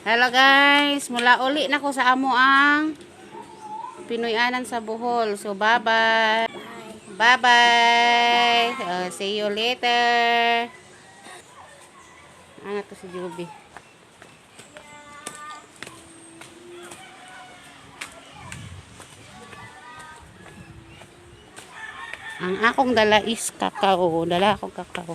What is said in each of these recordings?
Hello guys, mula uli na ko sa amo ang Pinoy-anan sa Bohol. So bye-bye. Bye-bye. See you later. Ano to si Juby? Ang akong dala is kakao. Dala akong kakao.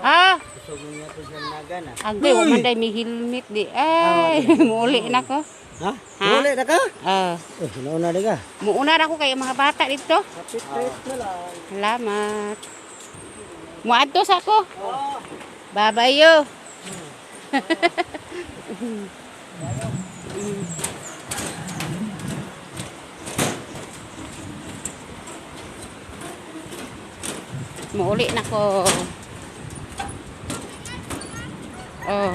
Ah! Agay, wa man day may helmet di. Ay, muuli na ko. Ha? Ha? Uli na ka? Ah, Eh, nauna na ka. muuna na ko kay mga bata dito. Happy trip na lang. Salamat. Muadto sa ako. Bye-bye yo. Muuli na ko. Oh.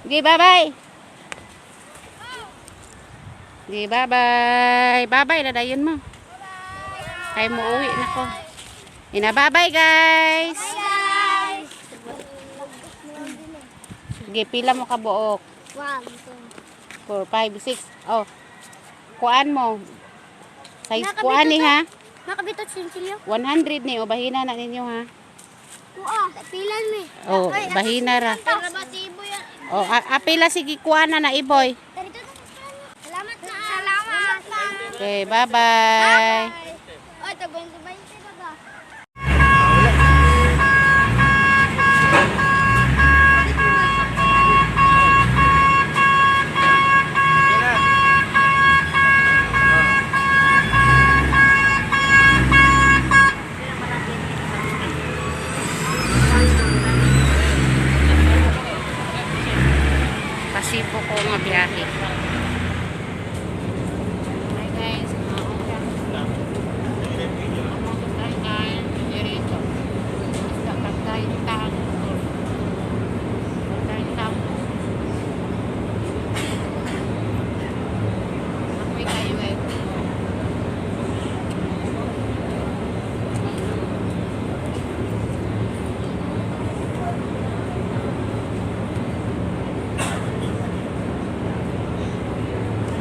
Di, bye-bye. Di, bye-bye. Bye-bye na dayon mo. Kay mo uwi na ko. Ina, bye-bye guys. Guys! Sige, pila mo kabuok. 1, 2. 4, 5, 6. Oh. Kuan mo. Size Nakabito kuan ni to. ha. Nakabitot sinsilyo? 100 ni o bahina na ninyo ha. Kuha. Pilan mi. Oh, bahina ra. Rabatibo yan. Oh, apila sige kuan na na iboy. Salamat na. Salamat. Okay, bye-bye. Oy, tag 20 ba ba? Pasibo ko nga biyahe. Hi guys.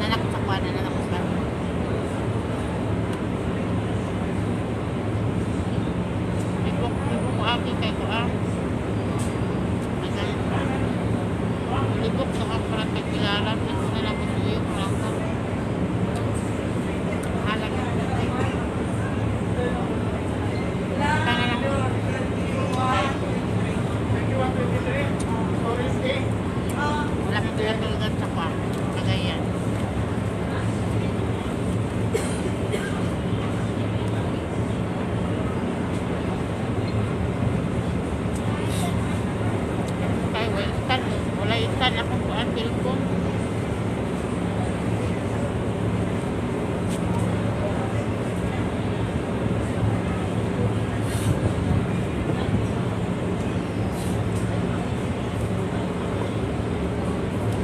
Nanak sa kuwan, nanak sa Libok, libok ko akin kay ko ah. Libok sa kapara kay kilala, ito na lang ko suyo, parang ka. Bahala ka. Tanga lang. Wala kang talaga sa kuwan. Kagayan. Kay wala wala instant akong kuan cellphone.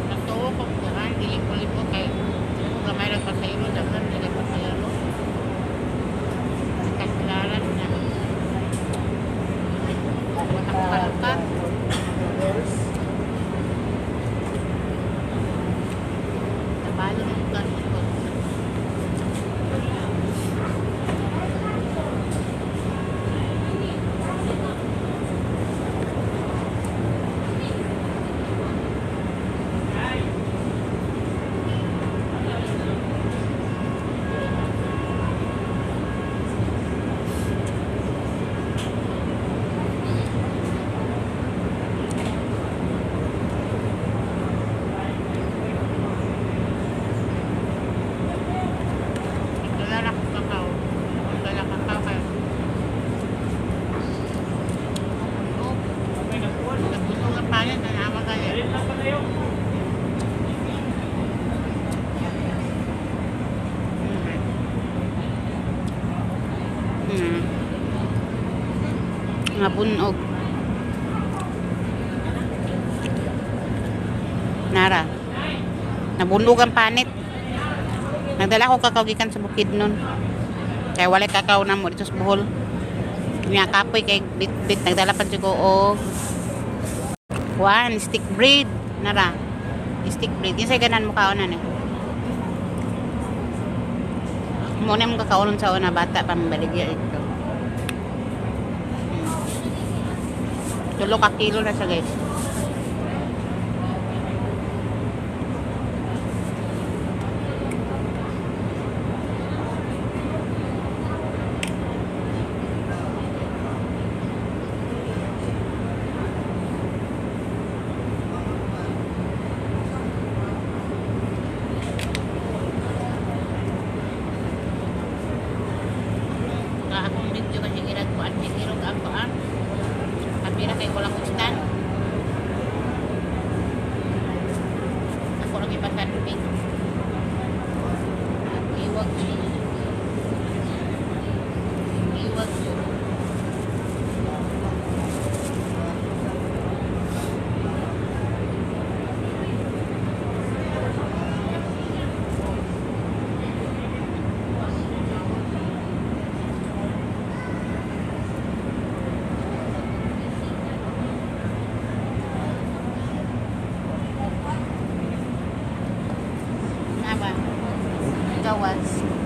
Nagtuo kong kuan dili ko libo kay kung gamay ra pasayro daghan dili pasayro. Kakilaran na. Wala ko kalukat. Nabalo ng ganun. Nga bunog. Nara. Nabunog ang panit. Nagdala ko kakao gikan sa bukid nun. Kaya walay kakao na mo dito sa Bohol. Nga kapoy kay bit bit nagdala pa ko og kuan stick bread nara. Stick bread. Kinsay ganan mo kaonan eh. Mo na mong kakaonon sa una bata pa mabaligya ito. 3 ka kilo na siya, guys. Akong video kasi girag ko at girog ako ah. Kamera kay walang stand. Ako lang ipasanping. Iwag siya. Iwag siya. Aba. Gawas.